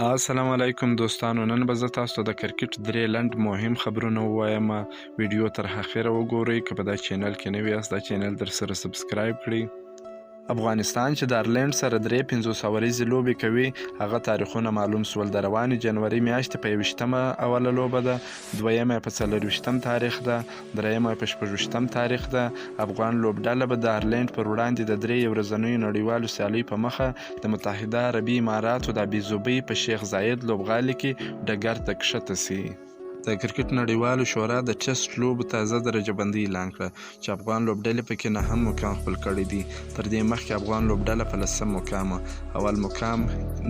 السلام علیکم دوستانو، نن به زه تاسو ته د کرکټ درې لنډ مهم خبرونه ووایم. ویډیو تر اخره وګورئ. که په دا چینل کې نوي یاست، دا چینل در سره subscribe کړئ. افغانستان چې د ایرلنډ سره درې 50 اوریزې لوبې کوي، هغه تاریخونه معلوم شول. د روانې جنوري میاشتې په 21مه اوله لوبه ده، دویمه په 24م تاریخ ده، درېیمه په 26م تاریخ ده. افغان لوبډله به د ایرلنډ پر وړاندې د درې یو ورځنیو نړیوالو سیالیو په مخه د متحده عربي اماراتو د ابوظبۍ په شیخ زاید لوبغالي کې ډګر ته کښته شي. د کرکټ نړیوالو شورا د ټیسټ لوبو تازه درجه بندي اعلان کړه چې افغان لوبډلې پکې نهم مقام خپل کړی دی. تر دې مخکې افغان لوبډله په لسم مقام وه. اول مقام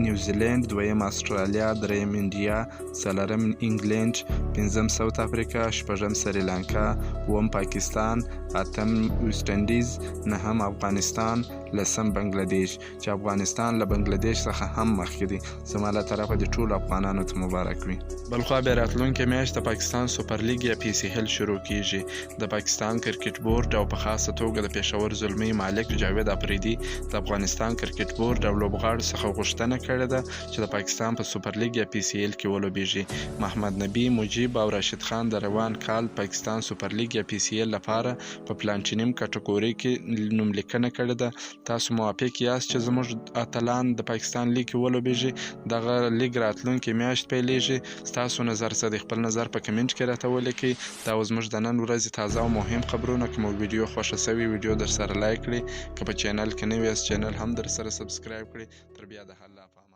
نیوزیلینډ، دویم استرالیا، دریم انډیا، څلورم انګلینډ، پنځم ساوت افریقا، شپږم سریلانکا، اووم پاکستان، اتم ویسټ انډیز، نهم افغانستان، لسم بنګلادیش، چې افغانستان له بنګلادیش څخه هم مخکې دی. زما له طرفه د ټولو افغانانو ته مبارک وي. بلخوا بیا راتلونکې میاشت د پاکستان سوپر لیګ یا پي سي ایل شروع کیږي. د پاکستان کرکټ بورډ او په خاصه توګه د پېښور زلمي مالک جاوید اپریدي د افغانستان کرکټ بورډ او لوبغاړو څخه غوښتنه کړې ده چې د پاکستان په سوپر لیګ یا پي سي ایل کې ولوبیږي. محمد نبي، مجیب او راشد خان د روان کال پاکستان سوپر لیګ یا پي سي ایل لپاره په پلانټینیم کټګورۍ کې نوملیکنه کړې ده. تاسو موافق یاست چې زموږ اتلان د پاکستان لیګ کې ولوبیږي؟ دغه لیګ راتلونکې میاشت پیلیږي. ستاسو نظر څه دی؟ خپل نظر په کمنټ کې راته ولیکئ. دا و زموږ د نن ورځې تازه او مهم خبرونه. که مو ویډیو خوښه شوې، ویډیو در سره like کړئ. که په چینل کې نوي یاست، چینل هم در سره subscribe کړئ. تر بیا د الله په